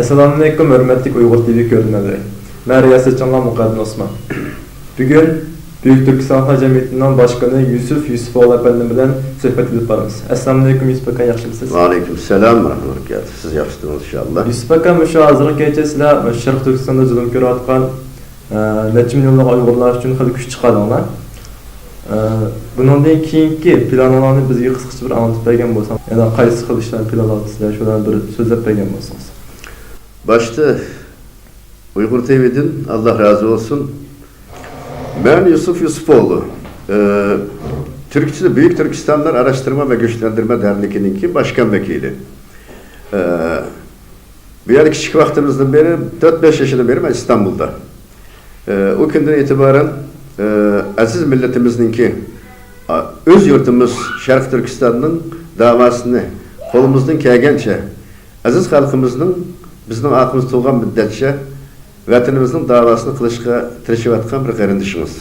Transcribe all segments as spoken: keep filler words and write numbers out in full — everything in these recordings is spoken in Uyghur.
ئەسسالامۇئەلەيكۇم، ھۆرمەتلىك ئۇيغۇر تىۋى كۆرۈرمەنلىرى. مەن رىياسەتچىلىرىڭلار مۇقەددىم ئوسمان. بۈگۈن بۈيۈك تۈركىستان خەلق جەمئىيىتىنىڭ باشقىنى يۈسۈپ يۈسۈپئوغلى ئەپەندىم بىلەن سۆھبەت ئېلىپ بارىمىز. ئەسسالامۇئەلەيكۇم يۈسۈپ ئاكا، ياخشىمۇسىز؟ ۋەئەلەيكۇم سالام ۋە رەھمەتۇللاھى ۋە بەرىكاتۇھ. سىز ياخشىسىڭىز ئىنشاللا. يۈسۈپ ئاكا، مۇشۇ ھازىرقى كەچتە سىلەر مۇشۇ شەرقىي تۈركىستاندا زۇلۇم كۆرۈۋاتقان، ئە، نەچچە مىليونلىغان ئۇيغۇرلار ئۈچۈن خېلى كۈچ چىقاردىڭلار. ئە، بۇنىڭدىن كېيىنكى پىلانىڭلارنى بىزگە قىسقىچە بىر ئاڭلىتىپ بەرگەن بولساڭ، يەنى قايسى خىل ئىشلارنى پىلانلاۋاتىسىلەر، شۇلارنى بىر سۆزلەپ بەرگەن بولسىڭىز. باشتا ئۇيغۇر تىۋىدىن ئاللا رازى بولسۇن. مەن يۈسۈپ يۈسۈپئوغلى. ئە، تۈركچىدە بۈيۈك تۈركىستانلار ئاراشتۇرما ۋە گۈچلەندۈرمە دەرنىكىنىڭكى باشقان ۋەكىلى. ئە، بۇ يەردە كىچىك ۋاقتىمىزدىن بېرى، تۆت بەش يېشىمدىن بېرى مەن ئىستانبۇلدا. ئە، ئۇ كۈندىن ئېتىبارەن، ئە، ئەزىز مىللىتىمىزنىڭكى، ئا، ئۆز يۇرتىمىز شەرقىي تۈركىستاننىڭ داۋاسىنى قولىمىزدىن كەلگەنچە ئەزىز خەلقىمىزنىڭ، بىزنىڭ ئارقىمىزدا تۇرغان مۇددەتچە ۋەتىنىمىزنىڭ داۋاسىنى قىلىشقا تىرىشىۋاتقان بىر قېرىندىشىمىز.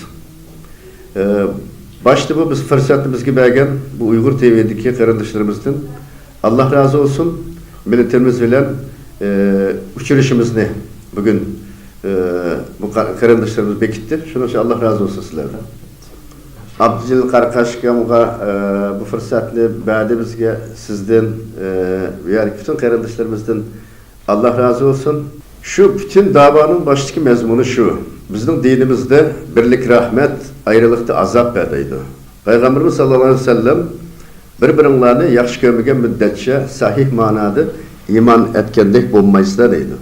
ئى، باشتا بۇ بىز پۇرسەتنى بىزگە بەرگەن بۇ ئۇيغۇر تىۋىدىكى قېرىنداشلىرىمىزدىن ئاللا رازى بولسۇن. مىللىتىمىز بىلەن، ئى، ئۇچرىشىمىزنى بۈگۈن، ئى، بۇ قا-، قېرىنداشلىرىمىز بېكىتتى. شۇنىڭ ئۈچۈن ئاللا رازى بولسۇن سىلەردىن. ئابدۇجېلىل قاراقاش ئاكامغا، ئە، بۇ پۇرسەتنى بەردى بىزگە، سىزدىن، ئە، بۇ يەردىكى پۈتۈن قېرىنداشلىرىمىزدىن ئاللا رازى بولسۇن. شۇ پۈتۈن داۋانىڭ باشتىكى مەزمۇنى شۇ. بىزنىڭ دىنىمىزدە بىرلىك رەھمەت، ئايرىلىقتا ئازاب بار دەيدۇ. پەيغەمبىرىمىز ساللاللاھۇ ئەلەيھى ۋەسەللەم بىر-بىرىڭلارنى ياخشى كۆرمىگەن مۇددەتچە سەھىھ مانادا ئىمان ئەتكەندەك بولمايسىلەر دەيدۇ.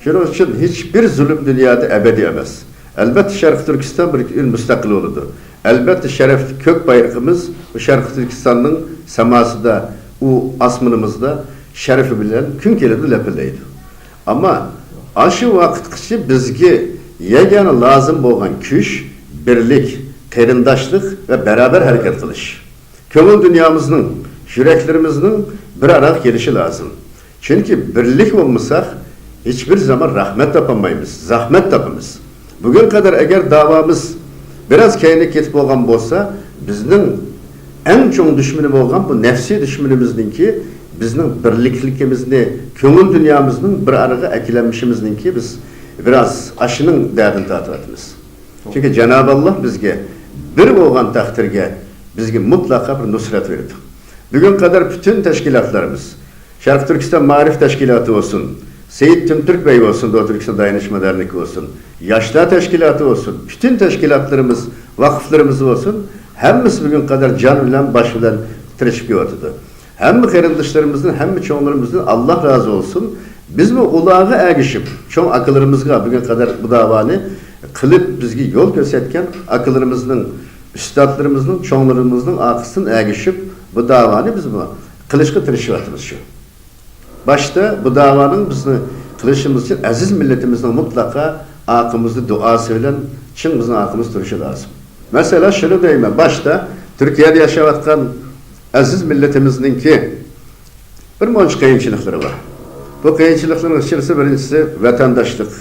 شۇنىڭ ئۈچۈن ھېچبىر زۇلۇم دۇنيادا ئەبەدىي ئەمەس. ئەلۋەتتە، شەرقىي تۈركىستان بىر كۈن مۇستەقىل بولىدۇ. ئەلۋەتتە، شەرەفلىك كۆك بايرىقىمىز بۇ شەرقىي تۈركىستاننىڭ ساماسىدا، ئۇ ئاسمىنىمىزدا شەرىپى بىلەن كۈن كېلىدۇ لەپىلدەيدۇ. ئەمما ئاشۇ ۋاقىتقىچە بىزگە يەنە لازىم بولغان كۈچ، بىرلىك، قېرىنداشلىق ۋە بەرابەر ھەرىكەت قىلىش. كۆڭۈل دۇنيامىزنىڭ، يۈرەكلىرىمىزنىڭ بىر ئارىغا كېلىشى لازىم. چۈنكى بىرلىك بولمىساق، ھېچبىر زامان رەھمەت تاپالمايمىز، زەھمەت تاپىمىز. بۈگۈن قەدەر ئەگەر داۋامىز بىراز كەينىگە كېتىپ بولغان بولسا، بىزنىڭ ئەڭ چوڭ دۈشمىنى بولغان بۇ نەپسىي دۈشمىنىمىزنىڭكى بىزنىڭ بىرلىكلىكىمىزنى، كۆڭۈل دۇنيامىزنىڭ بىر ئارىغا ئەكېلەلمىشىمىزنىڭكى بىز بىراز ئاشۇنىڭ دەردىنى تارتىۋاتىمىز. چۈنكى جانابى ئاللا بىزگە بىر بولغان تەقدىرگە بىزگە مۇتلەقا بىر نۇسرەت بېرىدۇ. بۈگۈنگە قەدەر پۈتۈن تەشكىلاتلىرىمىز، شەرقىي تۈركىستان مائارىپ تەشكىلاتى بولسۇن، سېيىت تۈنتۈرك بەي بولسۇن، دوغۇ تۈركىستان دايانىشما دەرنىكى بولسۇن، ياشلار تەشكىلاتى بولسۇن، پۈتۈن تەشكىلاتلىرىمىز، ۋاقىفلىرىمىز بولسۇن، ھەممىسى بۈگۈنگە قەدەر جان بىلەن، باش بىلەن تىرىشىپ كېلىۋاتىدۇ. ھەممە قېرىنداشلىرىمىزدىن، ھەممە چوڭلىرىمىزدىن ئاللا رازى بولسۇن. بىزمۇ ئۇلارغا ئەگىشىپ، چوڭ ئاكىلىرىمىزغا، بۈگۈن قەدەر بۇ داۋانى قىلىپ، بىزگە يول كۆرسەتكەن ئاكىلىرىمىزنىڭ، ئۇستازلىرىمىزنىڭ، چوڭلىرىمىزنىڭ ئارقىسىدىن ئەگىشىپ، بۇ داۋانى بىزمۇ قىلىشقا تىرىشىۋاتىمىز شۇ. باشتا بۇ داۋانىڭ بىزنى قىلىشىمىز ئۈچۈن ئەزىز مىللىتىمىزنىڭ مۇتلەقا ئارقىمىزدا دۇئاسى بىلەن چىڭ بىزنىڭ ئارقىمىزدا تۇرۇشى لازىم. مەسىلەن، شۇنى دەيمەن، باشتا تۈركىيەدە ياشاۋاتقان ئەزىز مىللىتىمىزنىڭكى بىر مۇنچە قىيىنچىلىقلىرى بار. بۇ قىيىنچىلىقلارنىڭ ئىچىرىسى بىرىنچىسى ۋەتەنداشلىق،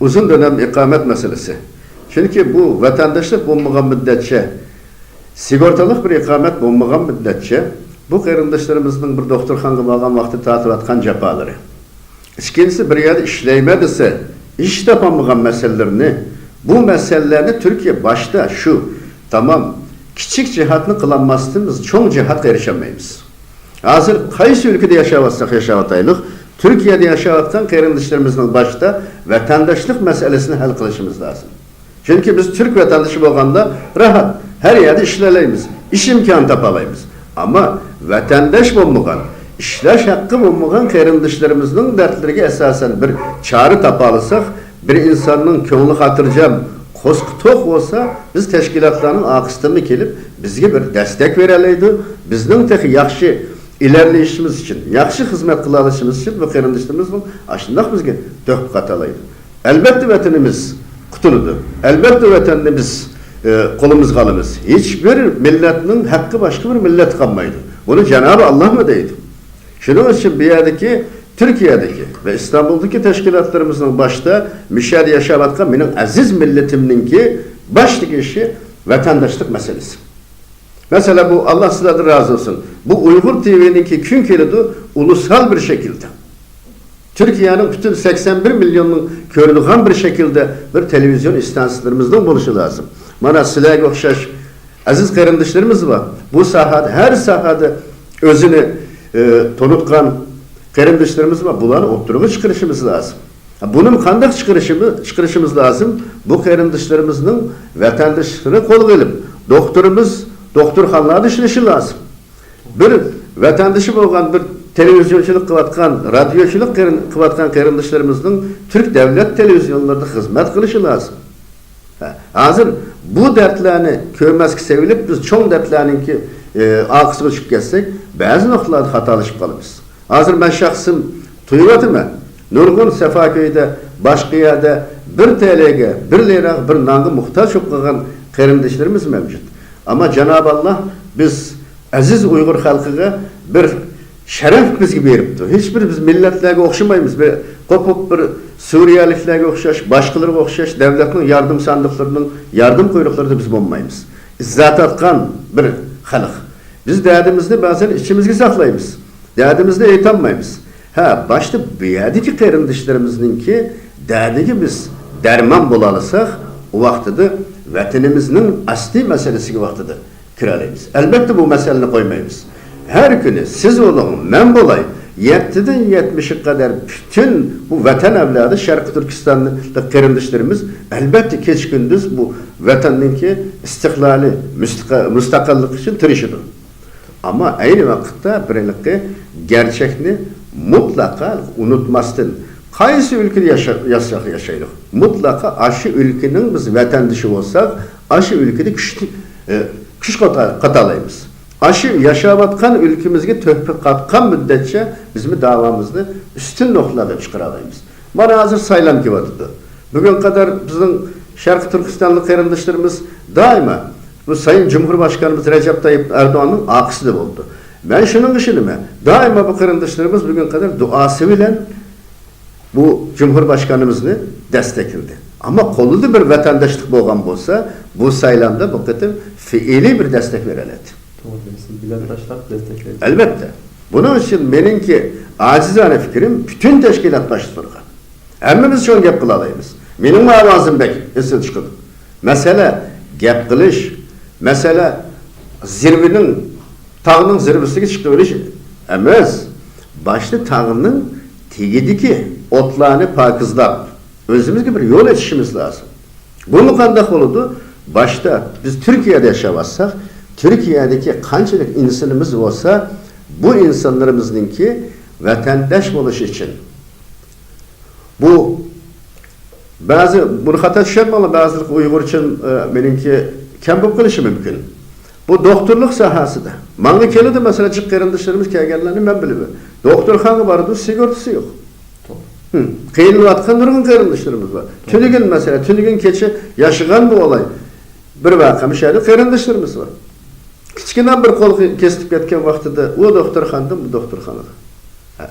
ئۇزۇن دۆلەم ئىقامەت مەسىلىسى. چۈنكى بۇ ۋەتەنداشلىق بولمىغان مۇددەتچە، سىگورتالىق بىر ئىقامەت بولمىغان مۇددەتچە، بۇ قېرىنداشلىرىمىزنىڭ بىر دوختۇرخانىغا بارغان ۋاقتىدا تارتىۋاتقان جاپالىرى. ئىككىنچىسى، بىر يەردە ئىشلەيمەن دېسە، ئىش تاپالمىغان مەسىلىلىرىنى، بۇ مەسىلىلەرنى تۈركىيە باشتا شۇ، تامام، كىچىك جىھادنى قىلالماستىن، بىز چوڭ جىھادقا ئېرىشەلمەيمىز. ھازىر قايسى ئۆلكىدە ياشاۋاتساق ياشاۋاتايلۇق، تۈركىيەدە ياشاۋاتقان قېرىنداشلىرىمىزنىڭ باشتا ۋەتەنداشلىق مەسىلىسىنى ھەل قىلىشىمىز لازىم. چۈنكى بىز تۈرك ۋەتەندىشى بولغاندا راھەت، ھەر يەردە ئىشلەيلەيمىز، ئىش ئىمكانى تاپالايمىز. ئەمما ۋەتەنداش بولمىغان، ئىشلەش ھەققى بولمىغان قېرىنداشلىرىمىزنىڭ دەردلىرىگە ئاساسەن بىر چارە تاپالىساق، بىر ئىنساننىڭ كۆڭلى خاتىرجەم، قورسىقى توق بولسا، بىز تەشكىلاتلارنىڭ ئارقىسىدىنمۇ كېلىپ، بىزگە بىر دەستەك بېرەلەيدۇ. بىزنىڭ تېخى ياخشى ئىلەرلىيىشىمىز ئۈچۈن، ياخشى خىزمەت قىلالىشىمىز ئۈچۈن بۇ قېرىندىشلىرىمىزنىڭ ئاشۇنداق بىزگە تۆھپە قاتالايدۇ. ئەلۋەتتە، ۋەتىنىمىز قۇتۇلىدۇ. ئەلۋەتتە، ۋەتەننى بىز، ئە، قولىمىزغا ئالىمىز. ھېچبىر مىللەتنىڭ ھەققى باشقا بىر مىللەتتە قالمايدۇ. بۇنى جانابى ئاللامۇ دەيدۇ. شۇنىڭ ئۈچۈن بۇ يەردىكى، تۈركىيەدىكى ۋە ئىستانبۇلدىكى تەشكىلاتلىرىمىزنىڭ باشتا مۇشۇ يەردە ياشاۋاتقان مېنىڭ ئەزىز مىللىتىمنىڭكى باشتىكى ئىشى ۋەتەنداشلىق مەسىلىسى. مەسىلەن، بۇ، ئاللا سىلەردىن رازى بولسۇن، بۇ ئۇيغۇر تىۋىنىڭكى كۈن كېلىدۇ، ئۇلۇسال بىر شەكىلدە. تۈركىيەنىڭ پۈتۈن سەكسەن بىر مىليوننىڭ كۆرىدىغان بىر شەكىلدە بىر تېلېۋىزىيون ئىستانسىيەلىرىمىزنىڭ بولۇشى لازىم. مانا سىلەرگە ئوخشاش ئەزىز قېرىندىشلىرىمىز بار. بۇ ساھەدە، ھەر ساھەدە ئۆزىنى، ئى، تونۇتقان قېرىندىشلىرىمىز بار. بۇلارنى ئوتتۇرىغا چىقىرىشىمىز لازىم. بۇنى قانداق چىقىرىشىمىز، چىقىرىشىمىز لازىم؟ بۇ قېرىندىشلىرىمىزنىڭ ۋەتەنداشلىقىنى قولغا ئېلىپ، دوختۇرىمىز دوختۇرخانىلاردا ئىشلىشى لازىم. بىر ۋەتەندىشى بولغان، بىر تېلېۋىزىيونچىلىق قىلىۋاتقان، رادىيوچىلىق قېرىن-، قىلىۋاتقان قېرىندىشلىرىمىزنىڭ تۈرك دەۋلەت تېلېۋىزىيونلىرىدا خىزمەت قىلىشى لازىم. ھە، ھازىر بۇ دەردلەرنى كۆرمەسكە سېلىپ، بىز چوڭ دەردلەرنىڭكى، ئى، ئارقىسىغا چۈشۈپ كەتسەك، بەزى نۇقتىلاردا خاتالىشىپ قالىمىز. ھازىر مەن شەخسىم تۇيۇۋاتىمەن. نۇرغۇن سەفاكۆيدە، باشقا يەردە بىر تېلېگە، بىر لىرا، بىر نانغا موھتاج بولۇپ قالغان قېرىنداشلىرىمىز مەۋجۇت. ئەمما جانابى ئاللا بىز ئەزىز ئۇيغۇر خەلقىگە بىر شەرەف بىزگە بېرىپتۇ. ھېچبىر بىز مىللەتلەرگە ئوخشىمايمىز. بىر قوپۇپ بىر سۈرىيەلىكلەرگە ئوخشاش، باشقىلىرىغا ئوخشاش دەۋلەتنىڭ ياردەم ساندۇقلىرىنىڭ ياردەم قۇيرۇقلىرىدا بىز بولمايمىز. ئىززەت تارتقان بىر خەلق. بىز دەردىمىزنى بەزەن ئىچىمىزگە ساقلايمىز. دەردىمىزنى ئېيتالمايمىز. ھە، باشتا بۇ يەردىكى قېرىنداشلىرىمىزنىڭكى دەردىگە بىز دەرمان بولالىساق، ئۇ ۋاقتىدا ۋەتىنىمىزنىڭ ئەسلىي مەسىلىسىگە ۋاقتىدا كىرەلەيمىز. ئەلبەتتە، بۇ مەسىلىنى قويمايمىز. ھەر كۈنى سىز بولۇڭ، مەن بولاي، يەتتىدىن يەتمىشكە قەدەر پۈتۈن بۇ ۋەتەن ئەۋلادى، شەرقىي تۈركىستانلىق قېرىنداشلىرىمىز، ئەلبەتتە، كېچە-كۈندۈز بۇ ۋەتەننىڭكى ئىستىقلالى، مۇستىقا-، مۇستەقىللىقى ئۈچۈن تىرىشىدۇ. ئەمما ئەينى ۋاقىتتا بىر ھېلىقى گەرچەكنى مۇتلەقا ئۇنتۇماستىن، قايسى ئۆلكىدە ياشا-، ياشىساق ياشايلى، مۇتلەقا ئاشۇ ئۆلكىنىڭ بىز ۋەتەندىشى بولساق، ئاشۇ ئۆلكىدە كۈچ، ئە، كۈچ قاتا-، قاتالايمىز. ئاشۇ ياشاۋاتقان ئۆلكىمىزگە تۆھپە قاتقان مۇددەتچە بىزمۇ داۋامىزنى ئۈستۈن نۇقتىلارغا چىقىرالايمىز. مانا ھازىر سايلام كېلىۋاتىدۇ. بۈگۈنگە قەدەر بىزنىڭ شەرقىي تۈركىستانلىق قېرىنداشلىرىمىز دائىما بۇ سايىن جۇمھۇرباشقانىمىز رەجەپ تايىپ ئەردوغاننىڭ ئارقىسىدا بولدى. مەن شۇنىڭغا ئىشىنىمەن. دائىما بۇ قېرىنداشلىرىمىز بۈگۈنگە قەدەر دۇئاسى بىلەن بۇ جۇمھۇرباشقانىمىزنى دەستەكلىدى. ئەمما قولىدا بىر ۋەتەنداشلىق بولغان بولسا، بۇ سايلامدا بۇ قېتىم فېئىلىي بىر دەستەك بېرەلەيتتى. توغرا، سىز بىلەن تاشلاپ دەستەكلەيسىز. ئەلۋەتتە. بۇنىڭ ئۈچۈن مېنىڭكى ئاجىزانە پىكرىم، پۈتۈن تەشكىلات باشلىقلىرىغا. ھەممىمىز چوڭ گەپ قىلالايمىز. مېنىڭمۇ ئاۋازىم بەك ئېسىل چىقىدۇ. مەسىلە گەپ قىلىش، مەسىلە زىرۋىنىڭ، تاغنىڭ زىرۋىسىگە چىقىۋېلىش ئەمەس. باشتا تاغنىڭ تېگىدىكى ئوتلارنى پاكىزلاپ، ئۆزىمىزگە بىر يول ئېچىشىمىز لازىم. بۇمۇ قانداق بولىدۇ؟ باشتا بىز تۈركىيەدە ياشاۋاتساق، تۈركىيەدىكى قانچىلىك ئىنسانىمىز بولسا، بۇ ئىنسانلىرىمىزنىڭكى ۋەتەنداش بولۇشى ئۈچۈن، بۇ بەزى، بۇنى خاتا چۈشەنمەڭلار، بەزىلەر ئۇيغۇرچىم، ئە، مېنىڭكى كەم بولۇپ قېلىشى مۇمكىن. بۇ دوختۇرلۇق ساھەسىدە ماڭا كېلىدۇ، مەسىلەن، جىق قېرىنداشلىرىمىز كەلگەنلەرنى مەن بىلىمەن. دوختۇرخانىغا بارىدۇ، سىگورتىسى يوق. توغرا. ھىم، قىينىلىۋاتقان نۇرغۇن قېرىنداشلىرىمىز بار. توغرا. تۈنۈگۈن، مەسىلەن، تۈنۈگۈن كېچە ياشىغان بۇ ئولاي. بىر ۋەقە مۇشۇ يەردە قېرىنداشلىرىمىز بار. كىچىككىنە بىر قول كېسىلىپ كەتكەن ۋاقتىدا ئۇ دوختۇرخانىدىن بۇ دوختۇرخانىغا.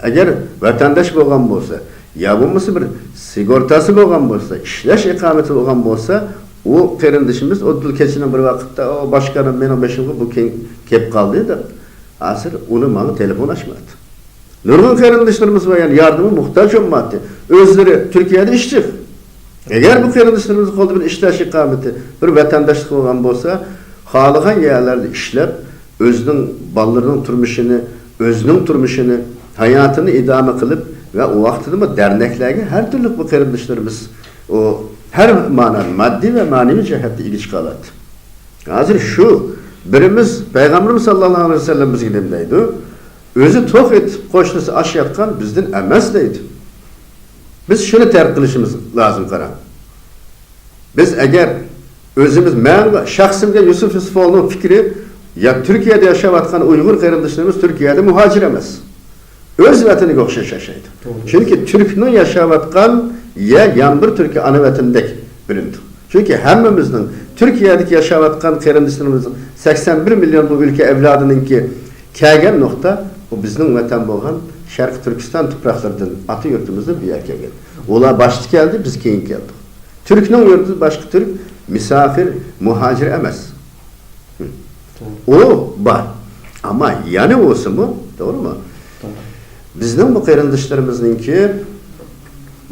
ئەگەر ۋەتەنداش بولغان بولسا، يا بولمىسا بىر سىگورتاسى بولغان بولسا، ئىشلەش ئىقامىتى بولغان بولسا، ئۇ قېرىندىشىمىز ئۇدۇل كېچىنىڭ بىر ۋاقىتتا، «ئو، باشقانىم، مېنىڭ بېشىمغا بۇ كېلىپ قالدى» دەپ، ھازىر ئۇنى ماڭا تېلېفون ئاچمايتتى. نۇرغۇن قېرىنداشلىرىمىز بار، يەنى ياردىمى موھتاج بولمايتتى. ئۆزلىرى تۈركىيەدە ئىشچى. ئەگەر بۇ قېرىنداشلىرىمىز قولىدا بىر ئىشلەش ئىقامىتى، بىر ۋەتەنداشلىق بولغان بولسا، خالىغان يەرلەردە ئىشلەپ، ئۆزىنىڭ بالىلىرىنىڭ تۇرمۇشىنى، ئۆزىنىڭ تۇرمۇشىنى، ھاياتىنى ئىدامە قىلىپ ۋە ئۇ ۋاقتىدىمۇ دەرنەكلەرگە ھەر تۈرلۈك بۇ قېرىنداشلىرىمىز ئۇ ھەر مانا ماددىي ۋە مەنىۋى جەھەتتە ئىگە چىقالاتتى. ھازىر شۇ بىرىمىز پەيغەمبىرىمىز ساللاللاھۇ ئەلەيھى ۋەسەللەم بىزگە نېمە دەيدۇ؟ «ئۆزى توق ئېتىپ قوشنىسى ئاش ياتقان بىزدىن ئەمەس» دەيدۇ. بىز شۇنى تەرك قىلىشىمىز لازىم، قاراڭ. بىز ئەگەر ئۆزىمىز، مەن شەخسىمگە يۈسۈپ يۈسۈپئوغلۇنىڭ پىكرى، يا تۈركىيەدە ياشاۋاتقان ئۇيغۇر قېرىنداشلىرىمىز تۈركىيەدە مۇھاجىر ئەمەس. ئۆز ۋەتىنىگە ئوخشاش ياشايدۇ. توغرا. چۈنكى تۈركنىڭ ياشاۋاتقان يەر يەنە بىر تۈركىي ئانا ۋەتىنىدەك بىلىنىدۇ. چۈنكى ھەممىمىزنىڭ تۈركىيەدىكى ياشاۋاتقان قېرىندىشلىرىمىزنىڭ سەكسەن بىر مىليون بۇ ئۆلكە ئەۋلادىنىڭكى كەلگەن نۇقتا، بۇ بىزنىڭ ۋەتەن بولغان شەرقىي تۈركىستان تۇپراقلىرىدىن، ئاتا يۇرتىمىزدىن بۇ يەرگە كەلگەن. ئۇلار باشتا كەلدى، بىز كېيىن كەلدۇق. تۈركنىڭ يۇرتىدا باشقا تۈرك، مۇساپىر، مۇھاجىر ئەمەس. توغرا. ئۇ بار. ئەمما يەنە بولسىمۇ، توغرىمۇ؟ توغرا. بىزنىڭ بۇ قېرىنداشلىرىمىزنىڭكى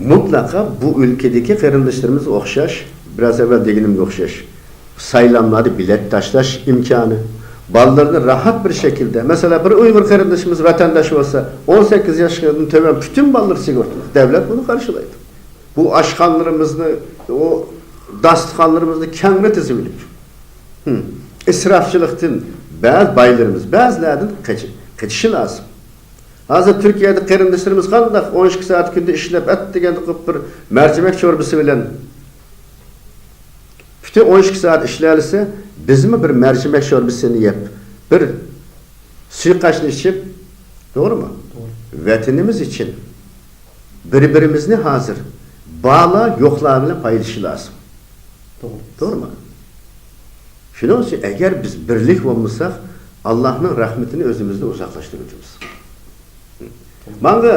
مۇتلەقا بۇ ئۆلكىدىكى قېرىنداشلىرىمىزغا ئوخشاش، بىراز ئەۋۋەل دېگىنىمگە ئوخشاش، سايلاملاردا بېلەت تاشلاش ئىمكانى، بالىلىرىنى راھەت بىر شەكىلدە، مەسىلەن، بىر ئۇيغۇر قېرىندىشىمىز ۋەتەنداش بولسا، ئون سەككىز ياشتىن تۆۋەن پۈتۈن بالىلىرى سىگورتىلىق، دەۋلەت بۇنى قارشىلايدۇ. بۇ ئاشخانىلىرىمىزنى، ئۇ داستىخانلىرىمىزنى كەڭرى تىزىۋېلىپ، ھىم، ئىسراپچىلىقتىن بەزى بايلىرىمىز بەزىلەردىن قېچى-، قېچىشى لازىم. ھازىر تۈركىيەدە قېرىنداشلىرىمىز قانداق ئون ئىككى سائەت كۈندە ئىشلەپ، ئەتىگەندە قىلىپ بىر مەرجىمەك شورپىسى بىلەن پۈتۈن ئون ئىككى سائەت ئىشلەۋەرسە، بىزمۇ بىر مەرجىمەك شورپىسىنى يەپ، بىر سۇيۇقئاشنى ئىچىپ، توغرىمۇ؟ توغرا. ۋەتىنىمىز ئۈچۈن بىر-بىرىمىزنى ھازىر بارلار يوقلار بىلەن پايلىشى لازىم. توغرا. توغرىمۇ؟ شۇنىڭ ئۈچۈن ئەگەر بىز بىرلىك بولمىساق، ئاللاھنىڭ رەھمىتىنى ئۆزىمىزدىن ئۇزاقلاشتۇرۇۋېتىمىز. ماڭا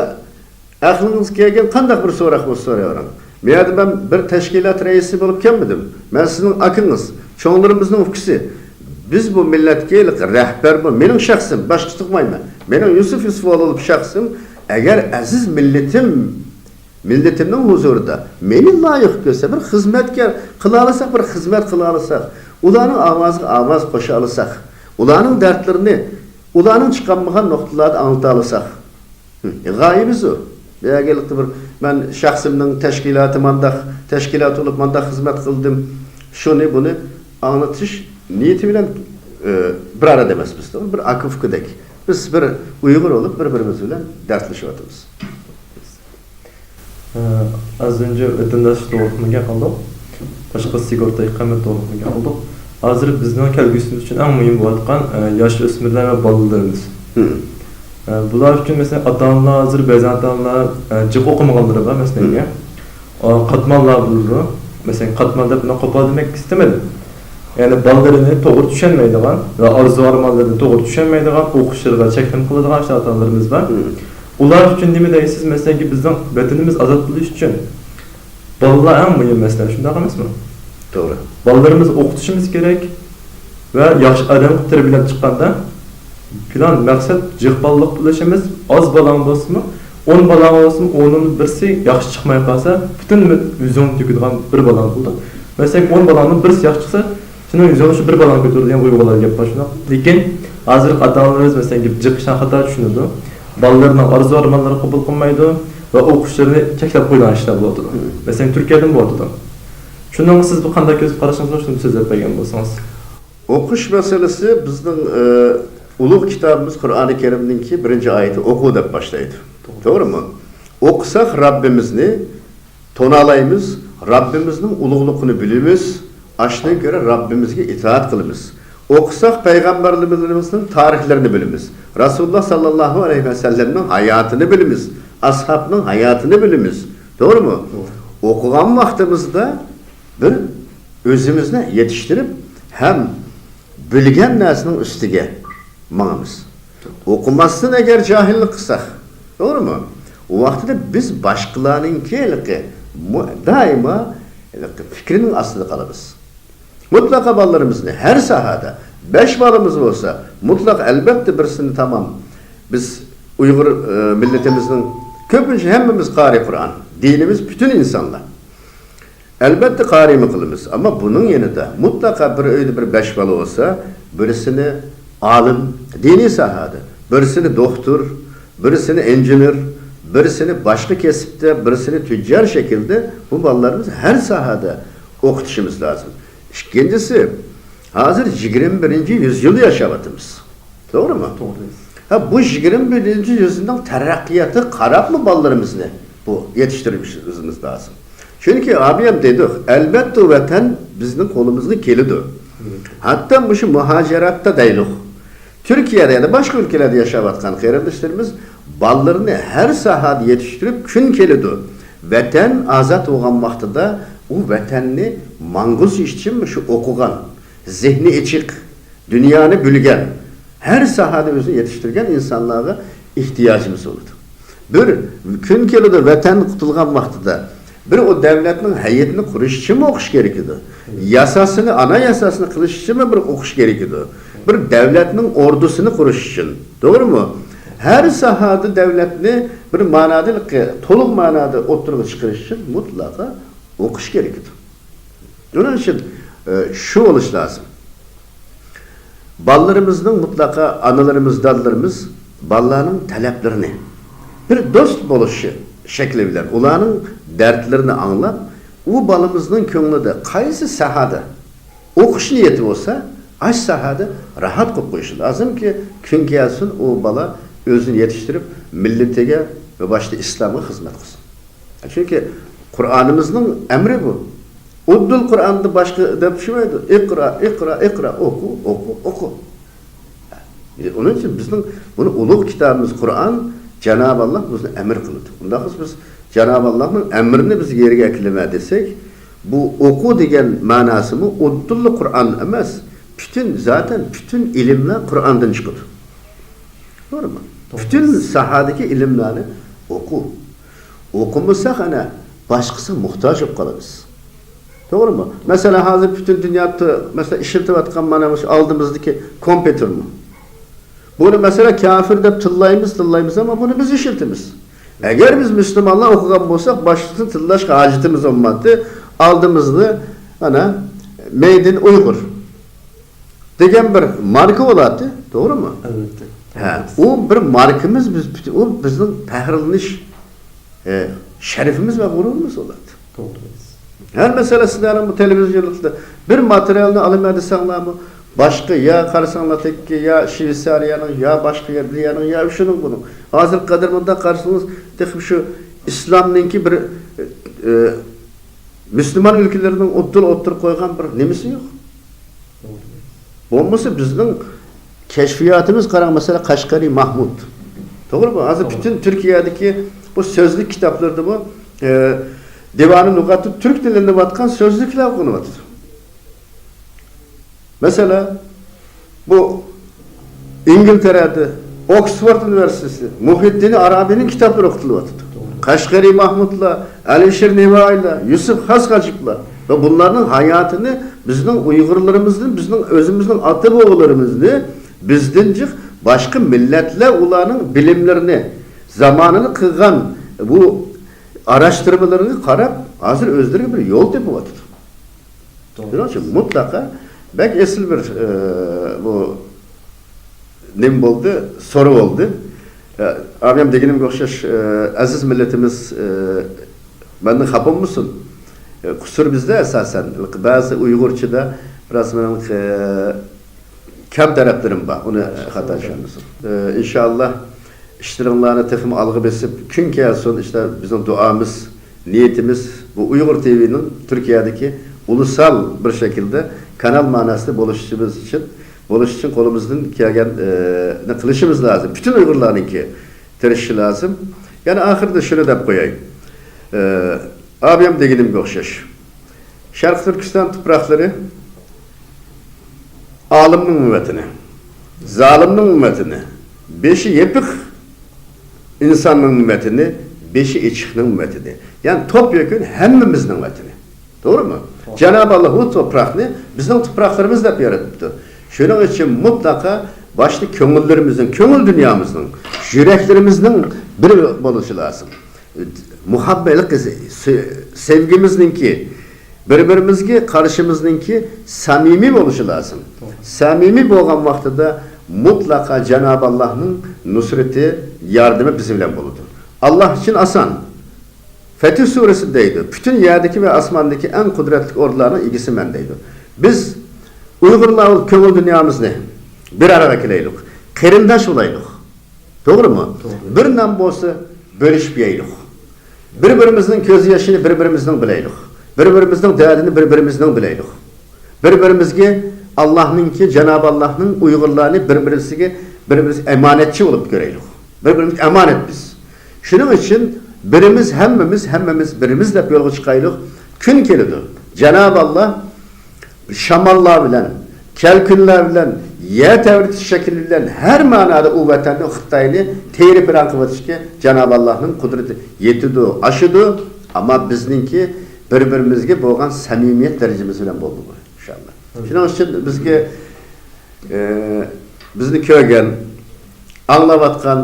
ئەقلىڭىزگە كەلگەن قانداق بىر سوراق بولسا سوراۋېرىڭ. بۇ يەردە مەن بىر تەشكىلات رەئىسى بولۇپ كەلمىدىم. مەن سىزنىڭ ئاكىڭىز، چوڭلىرىمىزنىڭ ئۇكىسى. بىز بۇ مىللەتكە رەھبەر، بۇ مېنىڭ شەخسىم، باشقىسىنى قويمايمەن. مېنىڭ يۈسۈپ يۈسۈپئوغلى بولۇپ شەخسىم، ئەگەر ئەزىز مىللىتىم، مىللىتىمنىڭ ھۇزۇرىدا مېنى لايىق كۆرسە، بىر خىزمەتكە قىلالىساق، بىر خىزمەت قىلالىساق، ئۇلارنىڭ ئاۋازىغا ئاۋاز قوشالىساق، ئۇلارنىڭ دەردلىرىنى ئۇلارنىڭ چىقالمىغان نۇقتىلاردا ئاڭلىتالىساق، ھە، غايىمىز ئۇ. بۇ يەرگە بىر، مەن شەخسىمنىڭ تەشكىلاتى مانداق، تەشكىلات بولۇپ مانداق خىزمەت قىلدىم، شۇنى، بۇنى ئاڭلىتىش نىيىتى بىلەن، ئە، بىر ئارىدا ئەمەس بىز، بىر ئاكا-ئۇكىدەك. بىز بىر ئۇيغۇر بولۇپ، بىر-بىرىمىز بىلەن دەردلىشىۋاتىمىز. ئە، ئاز ئۆنجە ۋەتەنداش توغرىلىقمۇ گەپ قىلدۇق. باشقا سىگورتا ئىقامەت توغرىلىقمۇ گەپ قىلدۇق. ھازىر بىزنىڭ كەلگۈسىمىز ئۈچۈن ئەڭ مۇھىم بولۇۋاتقان، ئە، ياش ئۆسمۈرلەر ۋە بالىلىرىمىز. ھىم. ئە، بۇلار ئۈچۈن، مەسىلەن، ئاتا-ئانىلار ھازىر، بەزى ئاتا-ئانىلار، ئە، جىق ئوقۇمىغانلىرى بار، مەسىلەن، ھىم. ئە، قاتماللار بولىدۇ. مەسىلەن، قاتمال دەپ بۇنى قوپال دېمەك ئىستىمىدىم. يەنى بالىلىرىنى توغرا چۈشەنمەيدىغان ۋە ئارزۇ-ئارمانلىرىنى توغرا چۈشەنمەيدىغان، ئوقۇشلىرىغا چەكلىمە قىلىدىغان شۇ ئاتا-ئانىلىرىمىز بار. مم. ئۇلار ئۈچۈن نېمە دەيسىز؟ مەسىلەنكى، بىزنىڭ ۋەتىنىمىز ئازاد بولۇش ئۈچۈن بالىلار ئەڭ مۇھىم مەسىلە، شۇنداق ئەمەسمۇ؟ توغرا. بالىلىرىمىزنى ئوقۇتۇشىمىز كېرەك ۋە ياخشى ئادەم قىلىپ تەربىيەلەپ چىققاندا، پىلان مەقسەت جىق بالىلىق بولۇش ئەمەس، ئاز بالاڭ بولسىمۇ، ئون بالاڭ بولسىمۇ، ئوننىڭ بىرسى ياخشى چىقماي قالسا، پۈتۈن ئۈمىد يۈزۈڭنى تۆكىدىغان بىر بالاڭ بولىدۇ. مەسىلەن، ئون بالاڭنىڭ بىرسى ياخشى چىقسا، شۇنىڭ يۈزىگە شۇ بىر بالاڭ كۆتۈرىدىغان ئۇيغۇرلار گەپ بار شۇنداق. لېكىن ھازىرقى ئاتا-ئانىلىرىمىز، مەسىلەن، جىق ئىشلارنى خاتا چۈشىنىدۇ. بالىلىرىنىڭ ئارزۇ-ئارمانلىرىنى قوبۇل قىلمايدۇ ۋە ئوقۇشلىرىنى چەكلەپ قويىدىغان ئىشلار بولۇۋاتىدۇ. مم. مەسىلەن، تۈركىيەدىمۇ بولۇۋاتىدۇ. شۇنىڭغا سىز بۇ قانداق كۆز قارىشىڭىز بار، شۇنى سۆزلەپ بەرگەن بولسىڭىز. ئوقۇش مەسىلىسى بىزنىڭ، ئە، ئۇلۇغ كىتابىمىز قۇرئانى كەرىمنىڭكى بىرىنچى ئايىتى «ئوقۇ» دەپ باشلايدۇ. توغرا. توغرىمۇ؟ ئوقۇساق رەببىمىزنى تونۇالايمىز، رەببىمىزنىڭ ئۇلۇغلۇقىنى بىلىمىز، ئاشۇنىڭ كۆرە رەببىمىزگە ئىتائەت قىلىمىز. ئوقۇساق پەيغەمبەرلىرىمىزنىڭ تارىخلىرىنى بىلىمىز. رەسۇلۇللا ساللاللاھۇ ئەلەيھى ۋەسەللەمنىڭ ھاياتىنى بىلىمىز. ئاسھابنىڭ ھاياتىنى بىلىمىز. توغرىمۇ؟ توغرا. ئوقۇغان ۋاقتىمىزدا بىر ئۆزىمىزنى يېتىشتۈرۈپ ھەم بىلگەن نەرسىنىڭ ئۈستىگە ماڭىمىز. ئوقۇماستىن ئەگەر جاھىللىق قىلساق، توغرىمۇ؟ ئۇ ۋاقتىدا بىز باشقىلارنىڭكى ھېلىقى مۇ-، دائىما ھېلىقى پىكرىنىڭ ئاستىدا قالىمىز. مۇتلەقا بالىلىرىمىزنى ھەر ساھەدە، بەش بالىمىز بولسا، مۇتلەق ئەلبەتتە بىرسىنى تامام. بىز ئۇيغۇر، ئە، مىللىتىمىزنىڭ كۆپىنچە ھەممىمىز قارىي قۇرئان. دىنىمىز پۈتۈن ئىنسانلار. ئەلبەتتە، قارىيمۇ قىلىمىز، ئەمما بۇنىڭ يېنىدا مۇتلەقا بىر ئۆيدە بىر بەش بالا بولسا، بىرسىنى ئالىم، دىنىي ساھەدە، بىرسىنى دوختۇر، بىرسىنى ئىنژېنېر، بىرسىنى باشقا كەسىپتە، بىرسىنى تۈججار شەكىلدە بۇ بالىلارنى ھەر ساھەدە ئوقۇتۇشىمىز لازىم. ئىككىنچىسى، ھازىر يىگىرمە بىرىنچى يۈزيىلدا ياشاۋاتىمىز. توغرىمۇ؟ توغرا. ھە، بۇ يىگىرمە بىرىنچى يۈزيىلنىڭ تەرەققىياتىغا قاراپمۇ بالىلىرىمىزنى بۇ يېتىشتۈرۈشىمىز لازىم. چۈنكى ئابىيەم دېدۇق، ئەلۋەتتە ۋەتەن بىزنىڭ قولىمىزغا كېلىدۇ. ھەتتا مۇشۇ مۇھاجىراتتا دەيلۇق، تۈركىيەدە يا باشقا ئۆلكىلەردە ياشاۋاتقان قېرىنداشلىرىمىز بالىلىرىنى ھەر ساھەدە يېتىشتۈرۈپ كۈن كېلىدۇ. ۋەتەن ئازاد بولغان ۋاقتىدا ئۇ ۋەتەننى ماڭغۇزۇش ئۈچۈن شۇ ئوقۇغان، زېھنى ئېچىق، دۇنيانى بىلگەن، ھەر ساھەدە ئۆزىنى يېتىشتۈرگەن ئىنسانلارغا ئېھتىياجىمىز بولىدۇ. بىر كۈن كېلىدۇ، ۋەتەن قۇتۇلغان ۋاقتىدا بىر ئۇ دەۋلەتنىڭ ھەيئىتىنى قۇرۇش ئۈچۈنمۇ ئوقۇش كېرىكىدۇ. ياساسىنى، ئانا ياساسىنى قىلىش ئۈچۈنمۇ بىر ئوقۇش كېرىكىدۇ. بىر دەۋلەتنىڭ ئوردۇسىنى قۇرۇش ئۈچۈن، توغرىمۇ؟ ھەر ساھەدە دەۋلەتنى بىر مانادا، تولۇق مانادا ئوتتۇرىغا چىقىرىش ئۈچۈن مۇتلەقا ئوقۇش كېرەك ئىدى. شۇنىڭ ئۈچۈن، ئە، شۇ بولۇش لازىم. بالىلىرىمىزنىڭ مۇتلەقا ئانىلىرىمىز، دادىلىرىمىز بالىلارنىڭ تەلەپلىرىنى بىر دوست بولۇش شەكلى بىلەن ئۇلارنىڭ دەردلىرىنى ئاڭلاپ، ئۇ بالىمىزنىڭ كۆڭلىدە قايسى ساھەدە ئوقۇش نىيىتى بولسا، ئاشۇ ساھەدە راھەت قىلىپ قويۇشى لازىمكى، كۈن كەلسۇن ئۇ بالا ئۆزىنى يېتىشتۈرۈپ، مىللىتىگە ۋە باشتا ئىسلامغا خىزمەت قىلسۇن. چۈنكى قۇرئانىمىزنىڭ ئەمرى بۇ. ئۇددۇل قۇرئاندا باشقا دەپ چۈشمەيدۇ. ئىقرا، ئىقرا، ئىقرا، ئوقۇ، ئوقۇ، ئوقۇ. ئۇنىڭ ئۈچۈن بىزنىڭ بۇنى ئۇلۇغ كىتابىمىز قۇرئان، جانابى ئاللا بىزنى ئەمر قىلىدۇ. ئۇنداق بولسا بىز جانابى ئاللانىڭ ئەمرىنى بىز يەرگە ئەكىلىمە دېسەك، بۇ ئوقۇ دېگەن مەناسىمۇ ئۇددۇللا قۇرئان ئەمەس، پۈتۈن، زاتەن پۈتۈن ئىلىملەر قۇرئاندىن چىقىدۇ. توغرىمۇ؟ توغرا. پۈتۈن ساھەدىكى ئىلىملەرنى ئوقۇ. ئوقۇمىساق، ئەنە، باشقىسىغا موھتاج بولۇپ قالىمىز. توغرىمۇ؟ مەسىلەن، ھازىر پۈتۈن دۇنيادا، مەسىلەن، ئىشلىتىۋاتقان مانا مۇشۇ ئالدىمىزدىكى كومپيۇتېرمۇ. بۇنى، مەسىلەن، كاپىر دەپ تىللايمىز، تىللايمىز، ئەمما بۇنى بىز ئىشلىتىمىز. ئەگەر بىز مۇسۇلمانلار ئوقۇغان بولساق، باشقىسىنى تىللاشقا ھاجىتىمىز بولمايتتى. ئالدىمىزدا، ئەنە، مەيدىن ئۇيغۇر دېگەن بىر ماركا بولاتتى، توغرىمۇ؟ ئەلۋەتتە. ھە، ئۇ بىر ماركىمىز، بىز پۈتۈن، ئۇ بىزنىڭ پەخىرلىنىش، ئە، شەرىپىمىز ۋە غۇرۇرىمىز بولاتتى. توغرا. ھەر مەسىلە سىلەرنىڭ بۇ تېلېۋىزىيونلۇقتا بىر ماتېرىيالنى ئالىمەن دېسەڭلارمۇ، باشقا يا قارىساڭلار تېككى، يا شۋېتسارىيەنىڭ، يا باشقا يەر، بىر يەرنىڭ، يا شۇنىڭ بۇنىڭ. ھازىرقى قەدەر مۇنداق قارىسىڭىز، تېخى شۇ ئىسلامنىڭكى بىر، ئە، مۇسۇلمان ئۆلكىلىرىنىڭ ئوتتۇرا، ئوتتۇرىغا قويغان بىر نېمىسى يوق. بولمىسا بىزنىڭ كەشپىياتىمىز، قاراڭ، مەسىلەن، قەشقەرى ماھمۇد. توغرىمۇ؟ ھازىر توغرا. پۈتۈن تۈركىيەدىكى بۇ سۆزلۈك كىتابلىرىدىمۇ، ئە، دىۋانى لۇغاتى تۈرك تىلىدا بولغان سۆزلۈكلەر قىلىنىۋاتىدۇ. مەسىلەن، بۇ ئىنگلىتەرەدە ئوكسفورد ئۇنىۋېرسىتېتى، مۇھىددىن ئارابىينىڭ كىتابلىرى ئوقۇتۇلۇۋاتىدۇ. قەشقەرى ماھمۇدلار، ئەلىشىر نەۋائىيلار، يۈسۈپ خاس ھاجىپلار ۋە بۇلارنىڭ ھاياتىنى بىزنىڭ ئۇيغۇرلىرىمىزدىن، بىزنىڭ ئۆزىمىزنىڭ ئاتا-بوۋىلىرىمىزنى بىزدىن جىق باشقا مىللەتلەر ئۇلارنىڭ بىلىملىرىنى، زامانىدا قىلغان بۇ ئاراشتۇرمىلىرىغا قاراپ، ھازىر ئۆزلىرىگە بىر يول تېپىۋاتىدۇ. توغرا. شۇنىڭ ئۈچۈن مۇتلەقا بەك ئېسىل بىر، ئە، بۇ نېمە بولدى؟ سورا بولدى. ئە، ئابىيام دېگىنىمگە ئوخشاش، ئە، ئەزىز مىللىتىمىز، ئە، مەندىن خاپا بولمىسۇن. ئە، قۇسۇر بىزدە ئاساسەن. بەزى ئۇيغۇرچىدا بىراز مېنىڭ، ئە، كەم تەرەپلىرىم بار، ئۇنى خاتا چۈشەنمىسۇن. ئى، ئىنشائاللا، ئىشلىرىڭلارنى تېخىمۇ ئالغا بېسىپ، كۈن كەلسۇن، ئىشلار، بىزنىڭ دۇئامىز، نىيىتىمىز بۇ ئۇيغۇر تىۋىنىڭ تۈركىيەدىكى ئۇلۇسال بىر شەكىلدە كانال مەناسىدە بولۇشىمىز ئۈچۈن، بولۇش ئۈچۈن قولىمىزدىن كەلگەن، ئى، نى قىلىشىمىز لازىم. پۈتۈن ئۇيغۇرلارنىڭكى تىرىشىشى لازىم. يەنە ئاخىرىدا شۇنى دەپ قوياي. ئى، ئابىيام دېگىنىمگە ئوخشاش. شەرقىي تۈركىستان تۇپراقلىرى ئالىمنىڭ ۋەتىنى، زالىمنىڭ ۋەتىنى، بېشى يېپىق ئىنساننىڭ ۋەتىنى، بېشى ئېچىقنىڭ ۋەتىنى. يەنى توپ يەكۈن ھەممىمىزنىڭ ۋەتىنى. توغرىمۇ؟ توغرا. جانابى ئاللا بۇ تۇپراقنى بىزنىڭ تۇپراقلىرىمىز دەپ يارىتىپتۇ. شۇنىڭ ئۈچۈن مۇتلەقا باشتا كۆڭۈللىرىمىزنىڭ، كۆڭۈل دۇنيامىزنىڭ، يۈرەكلىرىمىزنىڭ بىر بولۇشى لازىم. مۇھەببەت، سۆ-، سۆيگۈمىزنىڭكى، بىر-بىرىمىزگە قارىشىمىزنىڭكى سەمىمىي بولۇشى لازىم. توغرا. سەمىمىي بولغان ۋاقتىدا مۇتلەقا جانابى ئاللانىڭ نۇسرىتى، ياردىمى بىز بىلەن بولىدۇ. ئاللا ئۈچۈن ئاسان. فەتھ سۈرىسى دەيدۇ، پۈتۈن يەردىكى ۋە ئاسماندىكى ئەڭ قۇدرەتلىك ئورۇنلارنىڭ ئىگىسى مەن دەيدۇ. بىز ئۇيغۇرلار كۆڭۈل دۇنيامىزنى بىر ئارىغا كېلەيلۇق، قېرىنداش بولايلۇق. توغرىمۇ؟ توغرا. بىر نان بولسا بۆلۈشۈپ يەيلۇق. بىر-بىرىمىزنىڭ كۆز يېشىنى بىر-بىرىمىزنىڭ بىلەيلۇق. بىر-بىرىمىزنىڭ دەردىنى بىر-بىرىمىزنىڭ بىلەيلۇق. بىر-بىرىمىزگە ئاللانىڭكى، جانابى ئاللانىڭ ئۇيغۇرلارنى بىر-بىرىسىگە، بىر-بىرىمىز ئامانەتچى بولۇپ كۆرەيلۇق. بىر-بىرىمىزگە ئامانەت بىز. شۇنىڭ ئۈچۈن بىرىمىز ھەممىمىز، ھەممىمىز بىرىمىز دەپ يولغا چىقايلۇق. كۈن كېلىدۇ. جانابى ئاللا شاماللار بىلەن، كەلكۈنلەر بىلەن، يەر تەۋرىتىش شەكلى بىلەن ھەر مەنادا ئۇ ۋەتەننى، خىتاينى تېرە-پىراڭ قىلىۋېتىشكە جانابى ئاللانىڭ قۇدرىتى يېتىدۇ، ئاشىدۇ. ئەمما بىزنىڭكى بىر-بىرىمىزگە بولغان سەمىمىيەت دەرىجىمىز بىلەن بولىدۇ بۇ، ئىنشائاللا. ئامىن. شۇنىڭ ئۈچۈن بىزگە، ئى، بىزنى كۆرگەن، ئاڭلاۋاتقان،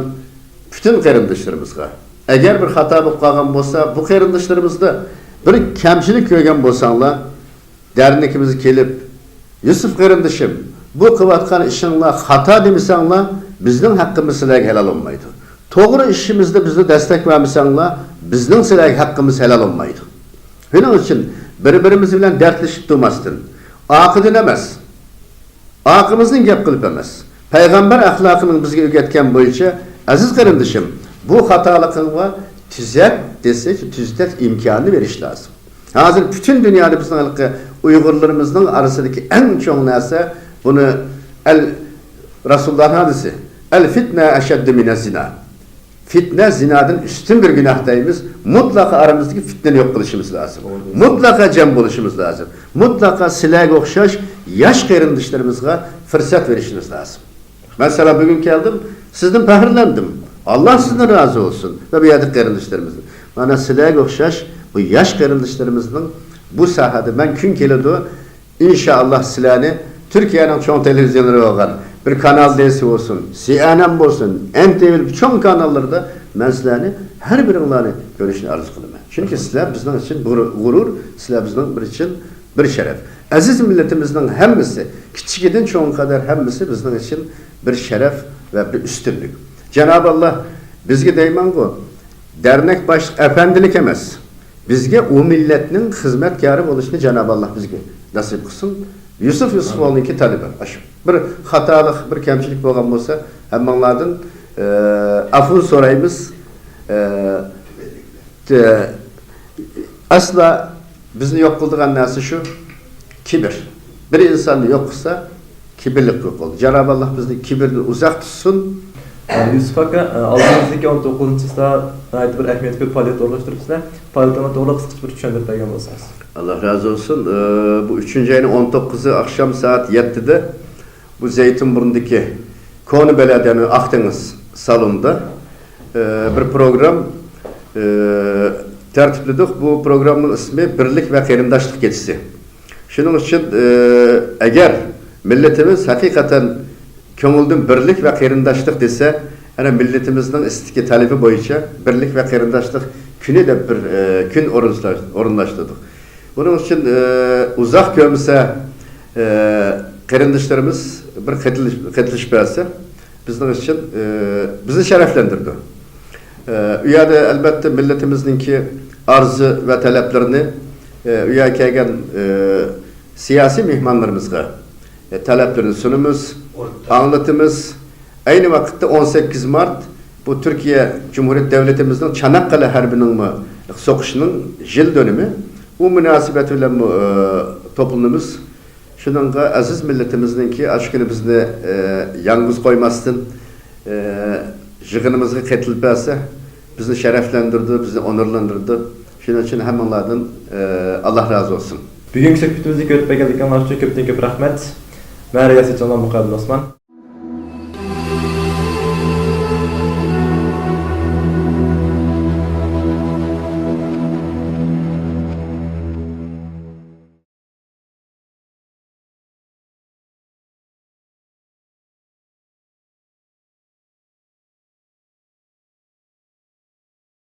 پۈتۈن قېرىنداشلىرىمىزغا، ئەگەر بىر خاتا بولۇپ قالغان بولسا، بۇ قېرىنداشلىرىمىزدا بىر كەمچىلىك كۆرگەن بولساڭلار، دەرنىكىمىزگە كېلىپ، «يۈسۈپ قېرىندىشىم، بۇ قىلىۋاتقان ئىشىڭلار خاتا» دېمىسەڭلار، بىزنىڭ ھەققىمىز سىلەرگە ھالال بولمايدۇ. توغرا ئىشىمىزدا بىزنى دەستەك بەرمىسەڭلار، بىزنىڭ سىلەرگە ھەققىمىز ھالال بولمايدۇ. شۇنىڭ ئۈچۈن بىر-بىرىمىز بىلەن دەردلىشىپ تۇرماستىن، ئارقىدىن ئەمەس، ئارقىمىزدىن گەپ قىلىپ ئەمەس، پەيغەمبەر ئەخلاقىنىڭ بىزگە ئۆگەتكەن بويىچە، «ئەزىز قېرىندىشىم، بۇ خاتالىقىڭغا تۈزەت» دېسە، تۈزىتىش ئىمكانىنى بېرىش لازىم. ھازىر پۈتۈن دۇنيادا بىزنىڭ ھېلىقى ئۇيغۇرلىرىمىزنىڭ ئارىسىدىكى ئەڭ چوڭ نەرسە، بۇنى ئەل، رەسۇلۇللاھنىڭ ھەدىسى، «ئەل فىتنە ئەشەددۇ مىنەز زىنا». فىتنە زىنادىن ئۈستۈن بىر گۇناھ دەيمىز. مۇتلەقا ئارىمىزدىكى فىتنىنى يوق قىلىشىمىز لازىم. مۇتلەقا جەم بولۇشىمىز لازىم. مۇتلەقا سىلەرگە ئوخشاش ياش قېرىنداشلىرىمىزغا پۇرسەت بېرىشىمىز لازىم. مەسىلەن، بۈگۈن كەلدىم، سىزدىن پەخىرلەندىم. ئاللا سىزدىن رازى بولسۇن. ۋە بۇ يەردىكى قېرىنداشلىرىمىزدىن. مانا سىلەرگە ئوخشاش بۇ ياش قېرىنداشلىرىمىزنىڭ بۇ ساھەدە، مەن كۈن كېلىدۇ، ئىنشائاللا سىلەرنى تۈركىيەنىڭ چوڭ تېلېۋىزىيونلىرى بولغان بىر كانال دېسى بولسۇن، سى ئېن ئېن بولسۇن، ئېن تى ۋى، چوڭ كاناللىرىدا مەن سىلەرنى، ھەر بىرىڭلارنى كۆرۈشنى ئارزۇ قىلىمەن. چۈنكى سىلەر بىزنىڭ ئۈچۈن بىر غۇرۇر، سىلەر بىزنىڭ بىر ئۈچۈن بىر شەرەپ. ئەزىز مىللىتىمىزنىڭ ھەممىسى، كىچىكىدىن چوڭغا قەدەر ھەممىسى بىزنىڭ ئۈچۈن بىر شەرەپ ۋە بىر ئۈستۈنلۈك. جانابى ئاللا بىزگە دەيمەنغۇ، دەرنەك باشلىق ئەپەندىلىك ئەمەس، بىزگە ئۇ مىللەتنىڭ خىزمەتكارى بولۇشنى جانابى ئاللا بىزگە نەسىپ قىلسۇن. يۈسۈپ يۈسۈپئوغلۇنىڭكى تەلىپى ئاشۇ. بىر خاتالىق، بىر كەمچىلىك بولغان بولسا، ھەممىڭلاردىن، ئە، ئەپۇ سورايمىز. ئە، تە-، ئەسلا بىزنى يوق قىلىدىغان نەرسە شۇ، كىبىر. بىر ئىنساننى يوق قىلسا، كىبىرلىك يوق قىلىدۇ. جانابى ئاللا بىزنى كىبىردىن ئۇزاق تۇتسۇن. يۈسۈپ ئاكا، ئالدىمىزدىكى ئون توققۇزىنچى چىسلا ناھايىتى بىر ئەھمىيەتلىك بىر پائالىيەت ئورۇنلاشتۇرۇپسىلەر. پائالىيىتىڭلار توغرىلىق قىسقىچە بىر چۈشەندۈرۈپ بەرگەن بولسىڭىز. ئاللا رازى بولسۇن. ئە، بۇ ئۈچىنچى ئاينىڭ ئون توققۇزى ئاخشام سائەت يەتتىدە بۇ زەيتۇنبۇرۇندىكى كونا بەلەدىيەنىڭ ئاق دېڭىز سالونىدا، ئە، بىر پروگرام، ئە، تەرتىپلىدۇق. بۇ پروگرامنىڭ ئىسمى بىرلىك ۋە قېرىنداشلىق كېچىسى. شۇنىڭ ئۈچۈن، ئە، ئەگەر مىللىتىمىز ھەقىقەتەن كۆڭۈلدىن بىرلىك ۋە قېرىنداشلىق دېسە، ئەنە مىللىتىمىزنىڭ ئىستىكى تەلىپى بويىچە بىرلىك ۋە قېرىنداشلىق كۈنى دەپ بىر، ئە، كۈن ئورۇنلاشتۇردۇق. بۇنىڭ ئۈچۈن، ئە، ئۇزاق كۆرمىسە، ئە، قېرىنداشلىرىمىز بىر قېتىلىش-، قېتىلىشىپ بەرسە، بىزنىڭ ئۈچۈن، ئە، بىزنى شەرەفلەندۈرىدۇ. ئە، ئۇ يەردە ئەلبەتتە مىللىتىمىزنىڭكى ئارزۇ ۋە تەلەپلىرىنى، ئە، ئۇ يەرگە كەلگەن، ئە، سىياسىي مېھمانلىرىمىزغا، ئە، تەلەپلىرىنى سۇنىمىز، ئاڭلىتىمىز. ئەينى ۋاقىتتا ئون سەككىز مارت بۇ تۈركىيە جۇمھۇرىيەت دۆلىتىمىزنىڭ چاناققالە ھەربىنىڭمۇ سوقۇشىنىڭ يىل دۆنىمى. ئۇ مۇناسىۋەت بىلەنمۇ، ئە، توپلىنىمىز. شۇنىڭغا ئەزىز مىللىتىمىزنىڭكى ئاشۇ كۈنى بىزنى، ئە، يالغۇز قويماستىن، ئە، يىغىنىمىزغا قېتىلىپ بەرسە، بىزنى شەرەفلەندۈرىدۇ، بىزنى ئونۇرلاندۇرىدۇ. شۇنىڭ ئۈچۈن ھەممىڭلاردىن، ئە، ئاللا رازى بولسۇن. بۈگۈنكى سۆھبىتىمىزنى كۆرۈپ بەرگەنلىكىڭلار ئۈچۈن كۆپتىن كۆپ رەھمەت. مەن رىياسەتچى ئالمام مۇقابىل ئوسمان.